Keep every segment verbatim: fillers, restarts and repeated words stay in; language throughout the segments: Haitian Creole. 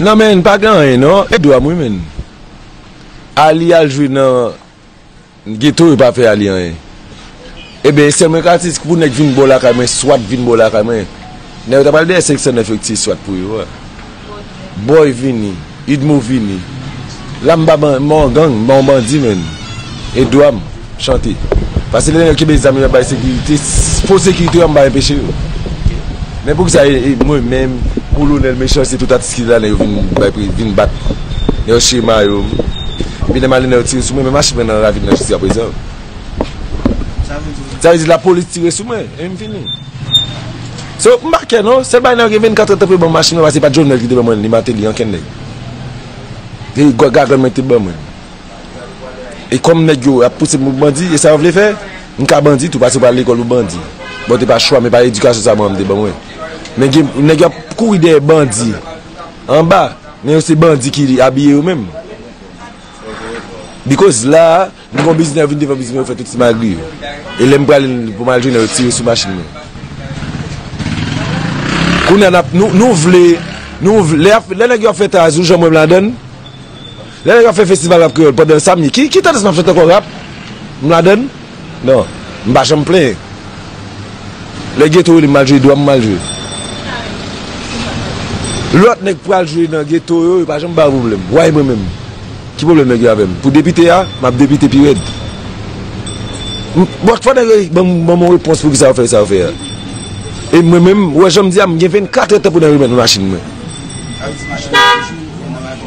Non, men, pa gen anyen, non. E dwa m, wi, men. Ali al jwe nan geto, yo pa fè Ali anyen. Ebyen, sèl mwen ka di, pou nèg vin bò lakay mwen, swat vin bò lakay mwen. Nèg yo ta pral dèyè senk san nèf yo ki tiye swat pou yo a. Boy vini, Idmo vini. La m pa ban-, m pa yon gang, m pa yon bandi, menn. E dwa m chante. Paske lè nèg yo kenbe zam yo ap bay sekirite, s-, fo sekirite yo, m pa enpeche yo. Men poukisa e, e mwen menm, Kolonèl Mechan, se tout atis ki la, nèg yo vin bay pri, vin bat. Nèg yo chire mayo m. Epi lè m ale, nèg yo tire sou mwen, men machin mwen nan ravin nan jiskaprezan. Sa vle di lapolis tire sou mwen, e m fini. So, m pa kè non, sèl bagay nan gen vennkat èdtan pou yo ban m machin nan, paske se pa t Jovenel ki te ban mwen li, Martelly, ankenn nèg. Se gwa-, gagann mwen ki te ban mwen. E kòm nèg yo ap pouse m pou bandi, e sa yo vle fè, m ka bandi tou, paske yo pa lekòl pou bandi. Bon, te pa chwa, men pa edikasyon sa manman m te ban mwen. Men gen, nèg yo ap kouri dèyè bandi anba, men yo se bandi ki abiye yo menm. Because la, m gon biznis, yo vin devan biznis mwen, yo fè tout ti magri yo. E lè m prale pou m al jwenn yo, yo tire sou machin mwen. Kounye a n ap, nou, nou vle, nou vle, lè, lè nèg yo ap fè taz, ou janm wè m ladann? Lè nèg yo ap fè festival rap kreyòl pandan sa, m ye. Ki, ki tandans m ap fè ankò rap? M ladann? Non. M pa janm plenyen. Lè geto rele m al jwe, dwa m m al jwe. Lòt nèg pral jwe nan geto yo, yo pa janm ba yo pwoblèm. Why mwen menm? Ki pwoblèm nèg yo avè m? Pou depite a, m ap depite pi rèd. M, bon, fò nèg yo ban m, ban m yon repons poukisa yo fè sa yo fè a. E mwen menm, ou wè jan m di a, m gen vennkat èdtan pou nèg remèt mwen machin mwen.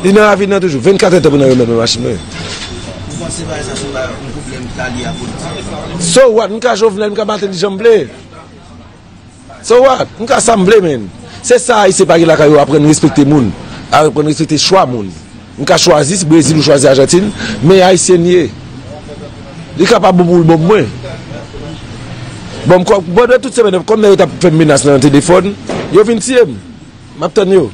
Li nan ravin nan toujou, vennkat èdtan pou nèg remèt mwen machin mwen. Ou panse bagay sa se yon bagay, yon pwoblèm ki ta lye a politik? So what? M ka Jovenel, m ka Martelly jan m vle. So what? M ka sa m vle, menn. Se sa Ayisyen pa gen lakay yo, aprann respekte moun, aprann respekte chwa moun. M ka chwazi Brezil ou chwazi Ajantin, men Ayisyen m ye. Li kapab bon pou l bon pou mwen. Bon, m kò, pandan tout semèn, kòm nèg yo t ap fè m menas nan telefòn, yo vin tiye m. M ap tann yo.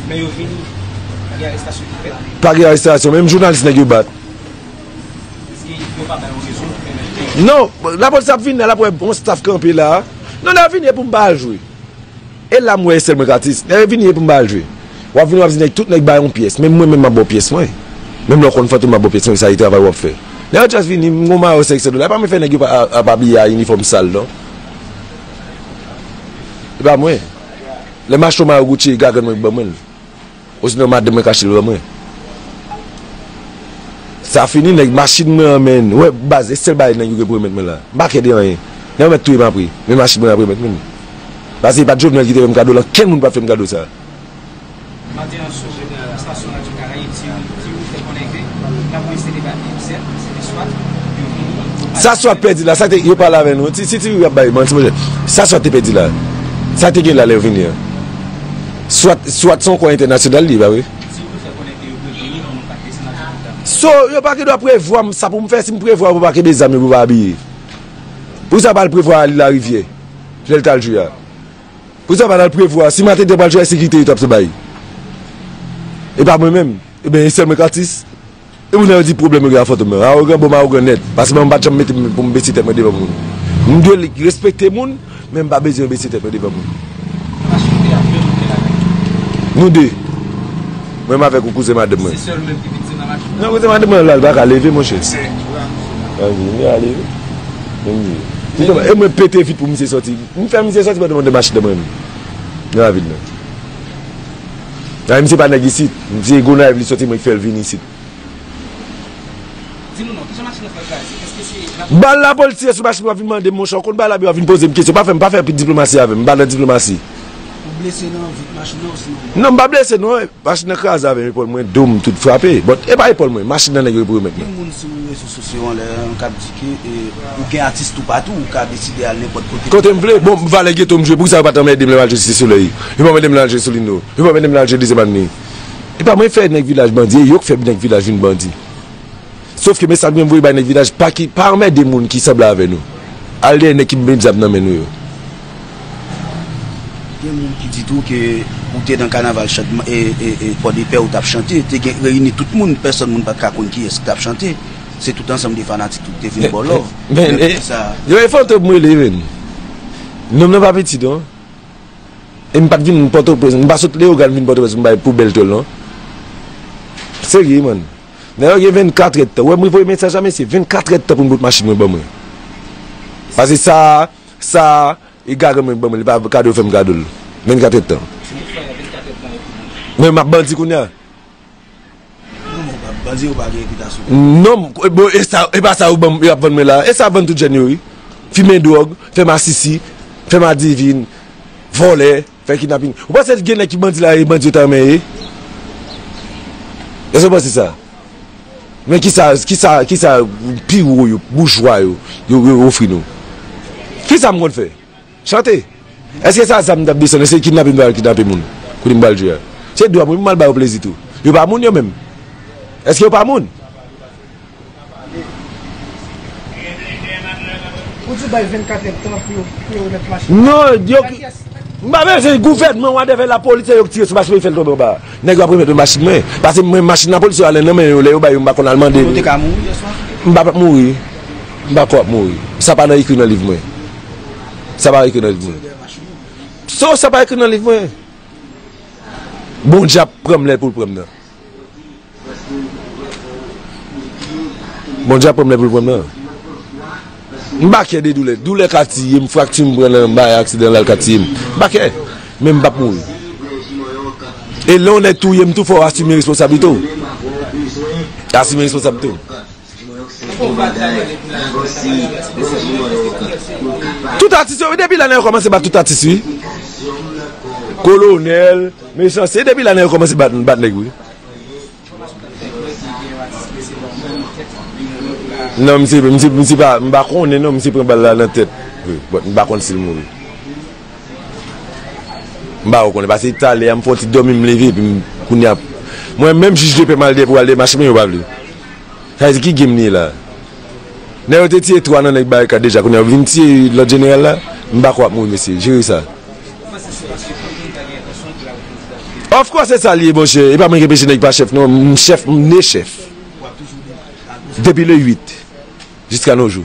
Men yo vini, pa gen arestasyon ki fèt. Pa gen arestasyon, menm jounalis nèg yo bat. Yo pa bay yon rezon pou pèmèt ke... Non, lapolis ap vini, l ap wè yon staff kanpe la. Non, nèg yo vini, e pou m pa al jwe. E la m wè e sèl mwen k atis. Nèg yo vini, e pou m pa al jwe. W ap vini, w ap di nèg, tout nèg bay yon pyès. Menm mwen menm, m ap ba w pyès mwen. Menm lè w konn Fantom, m ap ba w pyès mwen, sa e travay w ap fè. Nèg yo just vini, m gon mayo senk san dola. E pa mwen fè nèg yo pa, ap abiye a inifòm sal, non. E pa mwen. Lè m achte yon mayo Gucci, e gagann mwen ki ban mwen l. Osinon madanm mwen k achte l ban mwen. Sa fini, nèg, machin mwen an, menn. Wè, baz, e sèl bagay nèg yo gen pou remèt mwen la. M pa kè de anyen. Nèg yo mèt touye m apre. Men machin mwen ap remèt mwen. Paske e pa t Jovenel ki te fè m kado l, ankenn moun pa t fè m kado sa. Maten an, sou estasyon Radyo Karayib, ti, ti ou fè konnen ke lapolis te debake, sèt, se te swat, yo vini. Sa swat pèdi la, sa te, yo pale avè nou. Si, si ti ou ap bay manti, monchè. Sa swat te pèdi la. Sa te gen la lè yo vini an. Swat, swat se yon kò entènasyonal li ye, pa vre? So, yo pa gen dwa prevwa m sa pou m fè, si m prevwa yo pou pa kenbe zam yo, pou pa abiye. Poukisa yo pa al prevwa Ali Larivière, lè l t al jwe a? Poukisa yo pa t al prevwa, si Martelly te pral jwe, a sekirite yo t ap bay? E pa mwen menm. Ebyen, e sèl mwen k atis. E moun nan yo di pwoblèm yo gen a Fantom nan. Awogan, bon, m awogan nèt. Paske mwen m pa t janm mete m pou m bese tèt mwen devan moun. M dwe respekte moun, men m pa bezwen bese tèt mwen devan moun. Nou de. Mwen menm avèk yon kouzen madanm mwen. Se sèl ou menm ki viktim nan machin nan? Non, kouzen madanm mwen la, li pa ka leve, monchè. Anvi, li a leve. Anvi. E mwen pete vit pou misye sòti. M fè misye sòti, mwen demande machin nan mwen. Nan ravin nan. Nan, misye pa nèg isit. Misye Gonayiv, li sòti, mwen ki fè l vin isit. Di nou non, kijan machin nan fè kraze? Èske se lapolis? Bal lapolis tire sou machin, w ap vin mande m, monchè, w konn bal la, w ap vin poze m kesyon. Pa fè m, pa fè diplomasi avè m, m pa nan diplomasi. Ou blese nan vit machin nan osinon? Non, m pa blese non, machin nan kraze avè m, epòl mwen, do m tout frape. But e pa epòl mwen, machin nan nèg yo pou remèt mwen. Gen moun sou rezo sosyo an lè an k ap di ke, e, ou gen atis toupatou, ou ka deside al nenpòt kote. Kote m vle, bon, valè geto m jwe, poukisa yo pa t anmède m lè m al jwe Site Solèy? Yo pa anmède m lè al jwe Solino. Yo pa anmède m lè al jwe Dezyèm Avni. E pa mwen fè nèg vilaj bandi, e yo k fè nèg vilaj vin bandi. Sòf ke mesaj mwen voye bay nèg vilaj, pa ki, pa anmède moun ki sanble avè nou. Al dèyè nèg ki met zam nan men nou yo. Gen moun ki di tou ke ou te nan kanaval chan-, e, e, e, Pòdepè, ou t ap chante, te gen reyini tout moun, pèsòn moun pa t ka konn kiyès ki t ap chante. Se tout ansanm de fanatik tou ki te vin ba w love. Men, men, men, e, sa, yo e Fantom m rele, men. Nonm nan pa piti, non. E m pa t vin Pòtoprens, m pa sot Leyogàn vin Pòtoprens pou m bay pou bèl tòl, non. Serye, man. Nèg yo gen vennkatrè tan. Ou wè, mwen voye mesaj a mesye, vennkatrè tan pou m bout machin mwen ban mwen. Pase sa, sa, e gagan mwen ban mwen, li pa kado, fè m kado l. Vennkatrè tan. Men m ap bandi kounye a. Non, men w pa bandi, ou pa gen repitasyon. Non, bon, e sa, e pa sa yo ban m, y ap vann mwen la. E sa vann tout jèn yo, wi. Fimen dwòg, fè masisi, fè madivin, vòlè, fè kidnapin. Ou panse gen nèg ki bandi la, e bandi yo ta renmen ye? Èske w panse sa? Men kisa, kisa, kisa pi wo yo, boujwa yo, yo, yo ofri nou? Kisa m konn fè? Chante. Èske sa zam m t ap desann? Èske kidnape m t al kidnape moun? Kote m pral jwe a? Se dwa mwen pou m al ba yo plezi tou. Yo pa moun yo menm. Èske yo pa moun? Ou di bay vennkatrè tan pou yo, pou yo remèt machin. Non, yo ki, m pa bezwen gouvènman, whatever, lapolis, se yo ki tire sou machin mwen, fè l tonbe anba. Nèg yo ap remèt mwen machin mwen. Pase mwen, machin lapolis yo ale nan men yo, lè yo bay yo, m pa konn al mande. Ou te ka mouri yèswa? M pa p ap mouri. M pa kwè ap mouri. Sa pa nan ekri nan liv mwen. Sa pa ekri nan liv mwen. So, sa pa ekri nan liv mwen. Bondye ap pran m lè pou l pran m nan. Bondye ap pran m lè pou l pran m nan. M pa kè de doulè. Doulè ka tiye m, frakti m pran nan bay aksidan la, l ka tiye m. M pa kè. Men m p ap mouri. E lè yon nèg touye m tou, fò w asime responsablite w. Asime responsablite w. Tout atis yo, wi, depi la nèg yo kòmanse bat tout atis, wi. Kolonèl, mechanste, depi la nèg yo kòmanse bat, bat nèg, wi. Non, misye, misye, misye pa, m pa konnen non, misye pran bal la nan tèt. Wi, but m pa konn si l mouri. M pa konnen, pase talè a m fè yon ti dòmi, m leve, epi m, kounye a, mwen menm jij de pè m al dèyè pou al dèyè machin mwen, yo pa vle. Sa vle di ki game li ye la? Nèg yo te tiye twa nan nèg barikad deja, kounye a yo vin tiye lòt jeneral la? M pa kwè ap mouri, mesye. Jere sa. Of course, se sa l ye, monchè. E pa mwen ki enpeche nèg pa chèf, non. M chèf, m ne chèf. Depi le uit, jiska nos jours.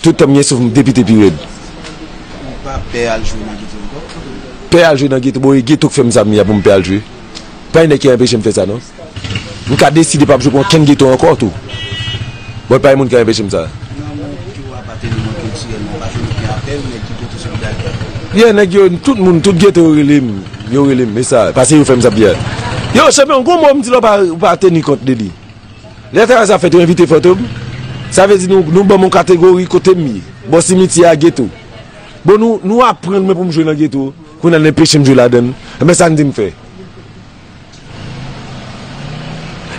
Tout tan m gen souf, m depite pi rèd. Ou pa pè al jwe nan geto ankò? Pè al jwe nan geto, bon, e geto k fè m sa m ye a pou m pè al jwe. Pa gen nèg ki anpeche m fè sa, non. M ka deside pa ap jwe pou okenn geto ankò tou. Bon, pa gen moun ki ka anpeche m sa. Nan moun ki w apateni, moun kiltirèlman, pa jwenn okenn apèl, nèg ki pote solidarite. Yeah, nèg yo, tout moun, tout geto yo rele m. Yo rele m, e sa, pase yo fè m sa byen. Yo, chanpyon, gon mo m di la w pa, w pa teni kont de li. Lè travay sa fèt, yo envite Fantom. Sa vle di nou, nou ban m yon kategori kote m ye. Bò simityè a, geto. Bon, nou, nou aprann mwen pou m jwe nan geto. Kounye a, n enpeche m jwe ladan l. Enben, sa n di m fè?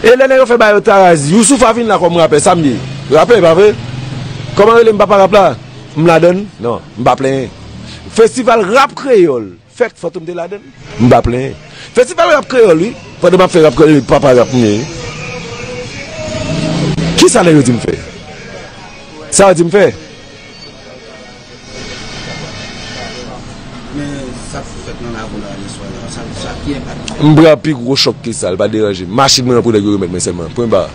E lè nèg yo fè bagay yo taraz, Youssoupha vin la kòm rapè, sa m ye? Rapè, pa vre? Kòman rele m papa rap la? M ladan l? Non, m pa plenyen. Festival rap kreyòl. Fèk Fantom te ladan l. M pa plenyen. Festival rap kreyòl, wi. Pandan m ap fè rap kreyòl, papa rap m ye, wi. Kisa nèg yo di m fè? Sa yo di m fè? Men sa k fèt nan lakou la yèswa la, sa, sa ki enpak li? M pran pi gwo chòk ke sa, l pa deranje m. Machin mwen an pou nèg yo remèt mwen sèlman. Pwen ba.